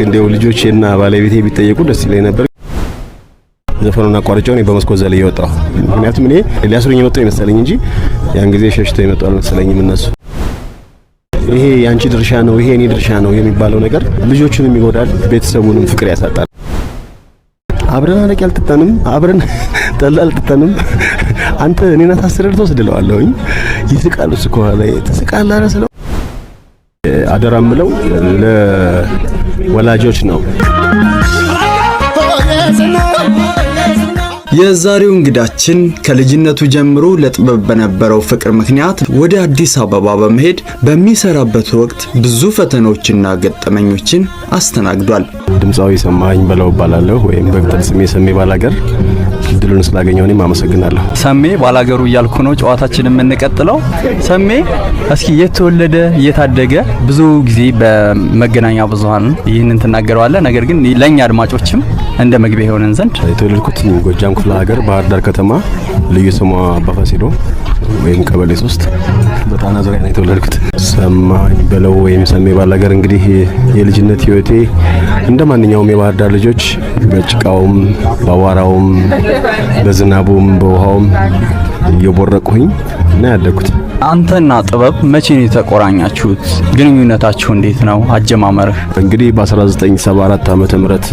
እንዲያው ልጆቼና ባለቤቴ ቢጠየቁ ደስ ይለኝ ነበር። ዘፈኑን አቋርጬው እኔ በመስኮት ዘልዬ ወጣሁ። ምክንያቱም እኔ ሊያስሩኝ የመጡ ይመስለኝ እንጂ ያን ጊዜ ሸሽተው የመጡ አልመሰለኝም እነሱ። ይሄ የአንቺ ድርሻ ነው፣ ይሄ የኔ ድርሻ ነው የሚባለው ነገር ልጆቹንም ይጎዳል፣ ቤተሰቡንም ፍቅር ያሳጣል። አብረን አረቄ አልጠጣንም፣ አብረን ጠላ አልጠጣንም። አንተ እኔን አሳስረህ ልትወስድ እለዋለሁኝ። ይስቃል፣ እሱ ከኋላ ትስቃለህ ኧረ ስለው አደራ የምለው ለወላጆች ነው። የዛሬው እንግዳችን ከልጅነቱ ጀምሮ ለጥበብ በነበረው ፍቅር ምክንያት ወደ አዲስ አበባ በመሄድ በሚሰራበት ወቅት ብዙ ፈተናዎችና ገጠመኞችን አስተናግዷል። ድምፃዊ ሰማኸኝ በለው እባላለሁ ወይም በቅጽል ስሜ ሰሜ ባላገር። እድሉን ስላገኘሁ እኔም አመሰግናለሁ። ሰሜ ባላገሩ እያልኩ ነው ጨዋታችን የምንቀጥለው። ሰሜ እስኪ የተወለደ የታደገ ብዙ ጊዜ በመገናኛ ብዙኃን ይህንን ትናገረዋለህ። ነገር ግን ለእኛ አድማጮችም እንደ መግቢያ የሆነን ዘንድ የተወለድኩት ጎጃም ክፍለ ሀገር ባህር ዳር ከተማ ልዩ ስሟ አባፋሲዶ ወይም ቀበሌ 3 በጣና ዙሪያ ነው የተወለድኩት። ሰማኸኝ በለው ወይም ሰሜ ባላገር እንግዲህ የልጅነት ህይወቴ እንደ ማንኛውም የባህር ዳር ልጆች በጭቃውም በአቧራውም በዝናቡም በውሃውም እየቦረቅሁኝ እና ያደግኩት። አንተና ጥበብ መቼ ነው የተቆራኛችሁት? ግንኙነታችሁ እንዴት ነው? አጀማመርህ? እንግዲህ በ1974 ዓመተ ምህረት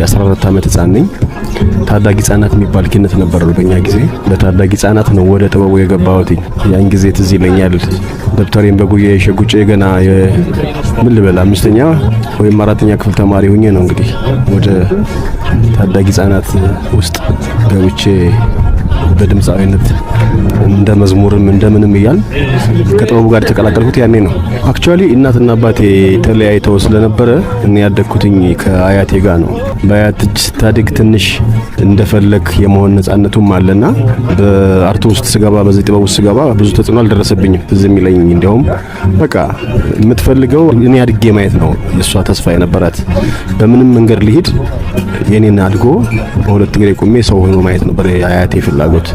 የ14 ዓመት ህጻን ነኝ። ታዳጊ ህጻናት የሚባል ኪነት ነበር በእኛ ጊዜ። በታዳጊ ህጻናት ነው ወደ ጥበቡ የገባሁት። ያን ጊዜ ትዝ ይለኛል ደብተሬን በጉያዬ ሸጉጬ ገና ምን ልበል አምስተኛ ወይም አራተኛ ክፍል ተማሪ ሁኜ ነው እንግዲህ ወደ ታዳጊ ህጻናት ውስጥ ገብቼ በድምፃዊነት እንደ መዝሙርም እንደምንም እያል ከጥበቡ ጋር የተቀላቀልኩት ያኔ ነው። Actually እናትና አባቴ ተለያይተው ስለነበረ እኔ ያደግኩትኝ ከአያቴ ጋር ነው። በአያት እጅ ስታድግ ትንሽ እንደፈለግ የመሆን ነጻነቱም አለና በ art ኡ ውስጥ ስገባ፣ በዚህ ጥበብ ውስጥ ስገባ ብዙ ተጽዕኖ አልደረሰብኝም። ትዝ የሚለኝ እንዲያውም በቃ የምትፈልገው እኔ አድጌ ማየት ነው የእሷ ተስፋ የነበራት። በምንም መንገድ ልሂድ የኔን አድጎ በሁለት እግሬ ቆሜ ሰው ሆኖ ማየት ነበር የአያቴ ፍላጎት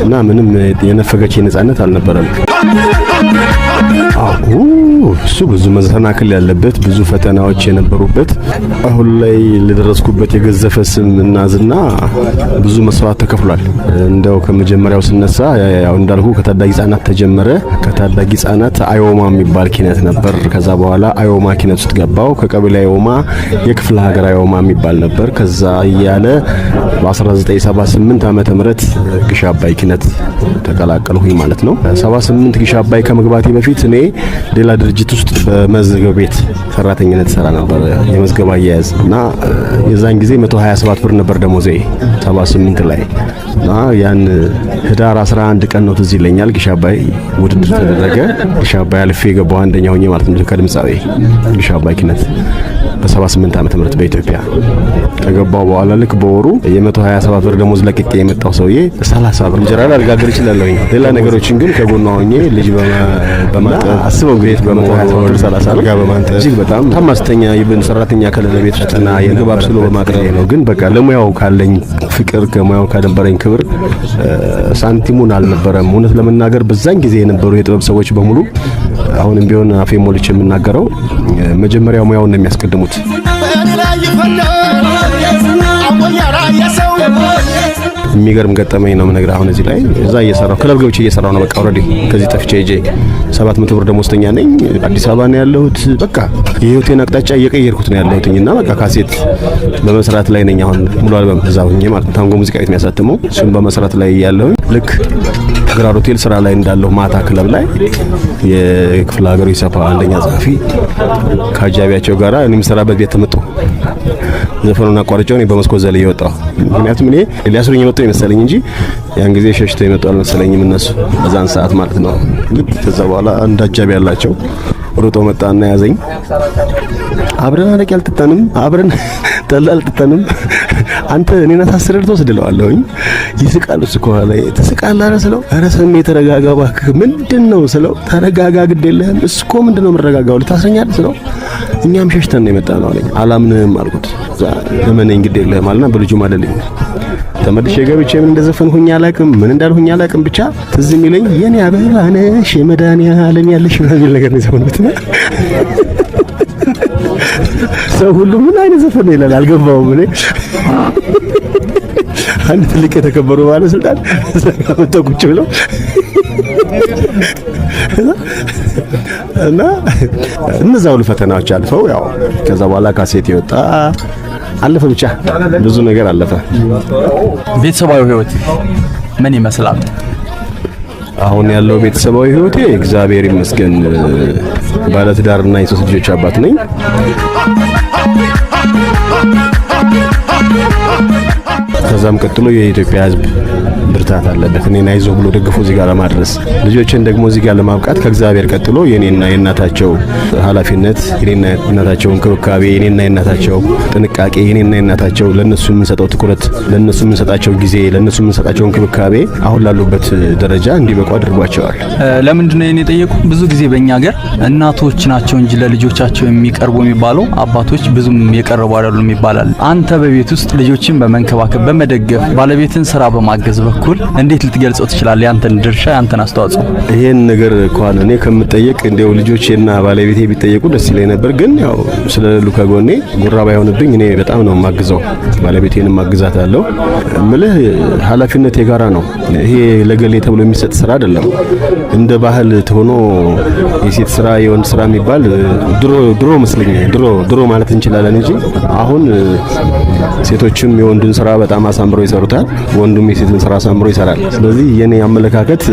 እና ምንም የነፈገች ነጻነት አልነበረም። አዎ እሱ ብዙ መሰናክል ያለበት ብዙ ፈተናዎች የነበሩበት አሁን ላይ ለደረስኩበት የገዘፈ ስም እና ዝና ብዙ መስዋዕት ተከፍሏል። እንደው ከመጀመሪያው ስነሳ ያው እንዳልኩ ከታዳጊ ህጻናት ተጀመረ። ከታዳጊ ህጻናት አዮማ የሚባል ኪነት ነበር። ከዛ በኋላ አዮማ ኪነት ውስጥ ገባው። ከቀበሌ አዮማ የክፍለ ሀገር አዮማ የሚባል ነበር። ከዛ እያለ በ1978 ዓመተ ምህረት ግሽ አባይ ኪነት ተቀላቀልሁኝ ማለት ነው። 78 ግሽ አባይ ከመግባቴ በፊት እኔ ሌላ ድርጅት ውስጥ በመዝገብ ቤት ሰራተኝነት ሰራ ነበር፣ የመዝገብ አያያዝ እና የዛን ጊዜ 127 ብር ነበር ደሞዜ 78 ላይ እና ያን ህዳር 11 ቀን ነው ትዝ ይለኛል። ግሽ አባይ ውድድር ተደረገ። ግሽ አባይ አልፌ የገባው አንደኛ ሆኜ ማለት ነው ከድምፃዊ ግሽ አባይ ኪነት በ78 ዓመተ ምህረት በኢትዮጵያ ከገባው በኋላ ልክ በወሩ የ127 ብር ደሞዝ ለቅቄ የመጣው ሰውዬ 30 ብር እንጀራ ላልጋግር እችላለሁ። ሌላ ነገሮችን ግን ከጎኗ ሆኜ ልጅ በማጠብ አስበው ቤት በመወልወል 30 አልጋ በማንጠብ እጅግ በጣም ታማስተኛ ይብን ሰራተኛ ከሌለ ቤት ውስጥና የምግብ አብስሎ በማቅረብ ነው። ግን በቃ ለሙያው ካለኝ ፍቅር ከሙያው ከነበረኝ ክብር ሳንቲሙን አልነበረም። እውነት ለመናገር በዛን ጊዜ የነበሩ የጥበብ ሰዎች በሙሉ አሁንም ቢሆን አፌ ሞልቼ የምናገረው መጀመሪያ ሙያውን ነው የሚያስቀድሙት። የሚገርም ገጠመኝ ነው የምነግርህ። አሁን እዚህ ላይ እዛ እየሰራሁ ክለብ ገብቼ እየሰራሁ ነው። በቃ already ከዚህ ጠፍቼ ሄጄ 700 ብር ደሞዝተኛ ነኝ። አዲስ አበባ ነው ያለሁት። በቃ የህይወቴን አቅጣጫ እየቀየርኩት ነው ያለሁትኝ እና በቃ ካሴት በመስራት ላይ ነኝ አሁን ሙሉ አልበም እዛ ሁኜ ማለት ነው። ታንጎ ሙዚቃ ቤት የሚያሳትመው እሱን በመስራት ላይ ያለሁኝ ልክ ግራር ሆቴል ስራ ላይ እንዳለሁ ማታ ክለብ ላይ የክፍለ ሀገሩ ኢሰፓ አንደኛ ጸሐፊ ከአጃቢያቸው ጋራ እኔ የምሰራበት ቤት ተመጡ። ዘፈኑን አቋርጬው እኔ በመስኮት ዘልዬ ወጣሁ። ምክንያቱም እኔ ሊያስሩኝ የመጡ የመሰለኝ እንጂ ያን ጊዜ ሸሽተው የመጡ አልመሰለኝም እነሱ በዛን ሰዓት ማለት ነው። ልክ ከዛ በኋላ አንድ አጃቢ ያላቸው ሮጦ መጣና ያዘኝ። አብረን አረቄ አልጠጣንም፣ አብረን ጠላ አልጠጣንም። አንተ እኔን አሳስረህ ልትወስድ እለዋለሁኝ። ይስቃል እሱ ከኋላ ትስቃለህ ኧረ ስለው፣ ኧረ ሰሜ ተረጋጋ እባክህ፣ ምንድን ነው ስለው፣ ተረጋጋ ግድ የለህም እሱ እኮ ምንድን ነው የምረጋጋው ልታስረኛለህ ስለው፣ እኛም ሸሽተን ነው የመጣ ነው አለኝ። አላምንህም አልኩት። እመነኝ ግድ የለህም አለና በልጁ ማለልኝ። ተመልሼ ገብቼ ምን እንደዘፈንኩኝ አላውቅም፣ ምን እንዳልሁኝ አላውቅም። ብቻ ትዝ የሚለኝ የኔ አበባ ነሽ የመድኃኒዓለም ያለሽ ምናምን የሚል ነገር ነው የዘፈንኩት። ሰው ሁሉ ምን አይነት ዘፈን ነው ይላል። አልገባውም። እኔ አንድ ትልቅ የተከበሩ ባለስልጣን መጥተው ቁጭ ብለው እና እነዛ ሁሉ ፈተናዎች አልፈው ያው ከዛ በኋላ ካሴት የወጣ አለፈ። ብቻ ብዙ ነገር አለፈ። ቤተሰባዊ ህይወት ምን ይመስላል? አሁን ያለው ቤተሰባዊ ህይወቴ እግዚአብሔር ይመስገን ባለትዳርና የሶስት ልጆች አባት ነኝ። ከዛም ቀጥሎ የኢትዮጵያ ሕዝብ ብርታት አለበት እኔን አይዞህ ብሎ ደግፎ እዚህ ጋር ለማድረስ፣ ልጆችን ደግሞ እዚህ ጋር ለማብቃት ከእግዚአብሔር ቀጥሎ የኔና የእናታቸው ኃላፊነት፣ የኔና የእናታቸው እንክብካቤ፣ የኔና የእናታቸው ጥንቃቄ፣ የኔና የእናታቸው ለነሱ የምንሰጠው ትኩረት፣ ለነሱ የምንሰጣቸው ጊዜ፣ ለነሱ የምንሰጣቸው እንክብካቤ አሁን ላሉበት ደረጃ እንዲበቁ አድርጓቸዋል። ለምንድን ነው የኔ የጠየቁ? ብዙ ጊዜ በእኛ ሀገር እናቶች ናቸው እንጂ ለልጆቻቸው የሚቀርቡ የሚባለው አባቶች ብዙም የቀረቡ አይደሉም ይባላል። አንተ በቤት ውስጥ ልጆችን በመንከባከብ፣ በመደገፍ፣ ባለቤትን ስራ በማገዝ በኩል እንዴት ልትገልጸው ትችላለህ? ያንተን ድርሻ፣ ያንተን አስተዋጽኦ። ይሄን ነገር እንኳን እኔ ከምጠየቅ እንዲያው ልጆቼና ባለቤቴ ቢጠየቁ ደስ ይለኝ ነበር። ግን ያው ስለሌሉ ከጎኔ ጉራ ባይሆንብኝ እኔ በጣም ነው የማግዘው፣ ባለቤቴንም ማግዛት አለው። ምልህ ኃላፊነት የጋራ ነው። ይሄ ለገሌ ተብሎ የሚሰጥ ስራ አይደለም። እንደ ባህል ሆኖ የሴት ስራ የወንድ ስራ የሚባል ድሮ ድሮ መስለኛል። ድሮ ድሮ ማለት እንችላለን እንጂ አሁን ሴቶችም የወንዱን ስራ በጣም አሳምረው ይሰሩታል፣ ወንዱም የሴትን ስራ አሳምሮ ይሰራል። ስለዚህ የኔ አመለካከት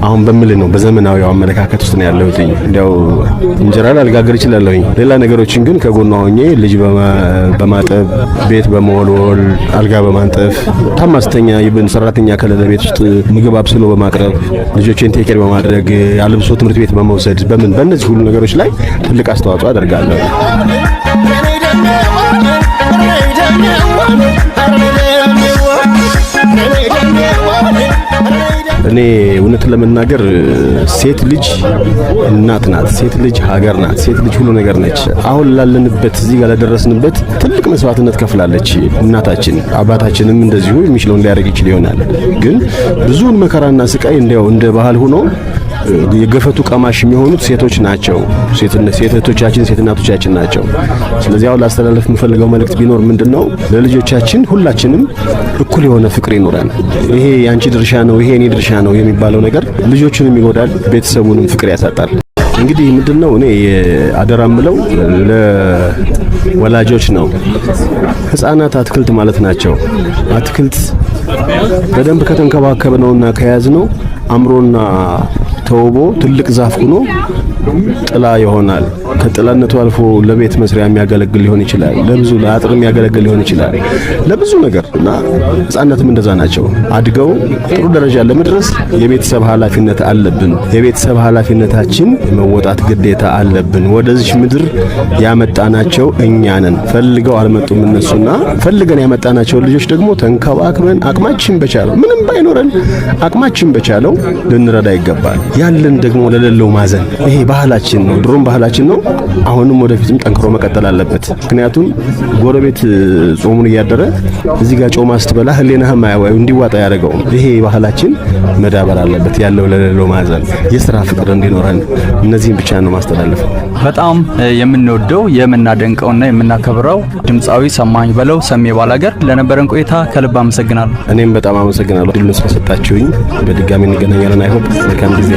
አሁን በምልህ ነው፣ በዘመናዊው አመለካከት ውስጥ ነው ያለሁት። እንዲያው እንጀራ ላልጋግር እችላለሁኝ፣ ሌላ ነገሮችን ግን ከጎኗ ሆኜ ልጅ በማጠብ፣ ቤት በመወልወል፣ አልጋ በማንጠፍ፣ ታማ ስተኛ ይብን ሰራተኛ ከሌለ ቤት ውስጥ ምግብ አብስሎ በማቅረብ፣ ልጆቼን take care በማድረግ፣ አልብሶ ትምህርት ቤት በመውሰድ፣ በምን በእነዚህ ሁሉ ነገሮች ላይ ትልቅ አስተዋጽኦ አደርጋለሁ። እኔ እውነት ለመናገር ሴት ልጅ እናት ናት። ሴት ልጅ ሀገር ናት። ሴት ልጅ ሁሉ ነገር ነች። አሁን ላለንበት እዚህ ጋር ለደረስንበት ትልቅ መስዋዕትነት ከፍላለች እናታችን። አባታችንም እንደዚሁ የሚችለውን ሊያደርግ ይችል ይሆናል። ግን ብዙውን መከራና ስቃይ እንዲያው እንደ ባህል ሆኖ የገፈቱ ቀማሽ የሚሆኑት ሴቶች ናቸው። ሴት እህቶቻችን፣ ሴት እናቶቻችን ናቸው። ስለዚህ አሁን ላስተላለፍ የምፈልገው መልእክት ቢኖር ምንድነው፣ ለልጆቻችን ሁላችንም እኩል የሆነ ፍቅር ይኖረን። ይሄ የአንቺ ድርሻ ነው፣ ይሄ የኔ ድርሻ ነው የሚባለው ነገር ልጆቹንም ይጎዳል፣ ቤተሰቡንም ፍቅር ያሳጣል። እንግዲህ ምንድነው እኔ አደራ የምለው ለወላጆች ነው። ህፃናት አትክልት ማለት ናቸው። አትክልት በደንብ ከተንከባከብነውና ከያዝነው አምሮና ተውቦ ትልቅ ዛፍ ሆኖ ጥላ ይሆናል። ከጥላነቱ አልፎ ለቤት መስሪያ የሚያገለግል ሊሆን ይችላል። ለብዙ ለአጥር የሚያገለግል ሊሆን ይችላል። ለብዙ ነገር እና ህፃናትም እንደዛ ናቸው። አድገው ጥሩ ደረጃ ለመድረስ የቤተሰብ ኃላፊነት አለብን። የቤተሰብ ኃላፊነታችን መወጣት ግዴታ አለብን። ወደዚች ምድር ያመጣናቸው እኛ ነን። ፈልገው አልመጡም እነሱና ፈልገን ያመጣናቸው ልጆች ደግሞ ተንከባክበን አቅማችን በቻለው፣ ምንም ባይኖረን አቅማችን በቻለው ልንረዳ ይገባል። ያለን ደግሞ ለሌለው ማዘን፣ ይሄ ባህላችን ነው። ድሮም ባህላችን ነው። አሁንም ወደፊትም ጠንክሮ መቀጠል አለበት። ምክንያቱም ጎረቤት ጾሙን እያደረ እዚህ ጋር ጮማ ስትበላ ህሊናህም እንዲዋጣ ያደርገው። ይሄ ባህላችን መዳበር አለበት። ያለው ለሌለው ማዘን፣ የስራ ፍቅር እንዲኖረን እነዚህን ብቻ ነው ማስተላለፈው። በጣም የምንወደው፣ የምናደንቀውና የምናከብረው ድምፃዊ ሰማኸኝ በለው ሰሜ ባላገር ለነበረን ቆይታ ከልብ አመሰግናለሁ። እኔም በጣም አመሰግናለሁ እድሉን ስለሰጣችሁኝ። በድጋሚ እንገናኛለን። I hope መልካም ጊዜ።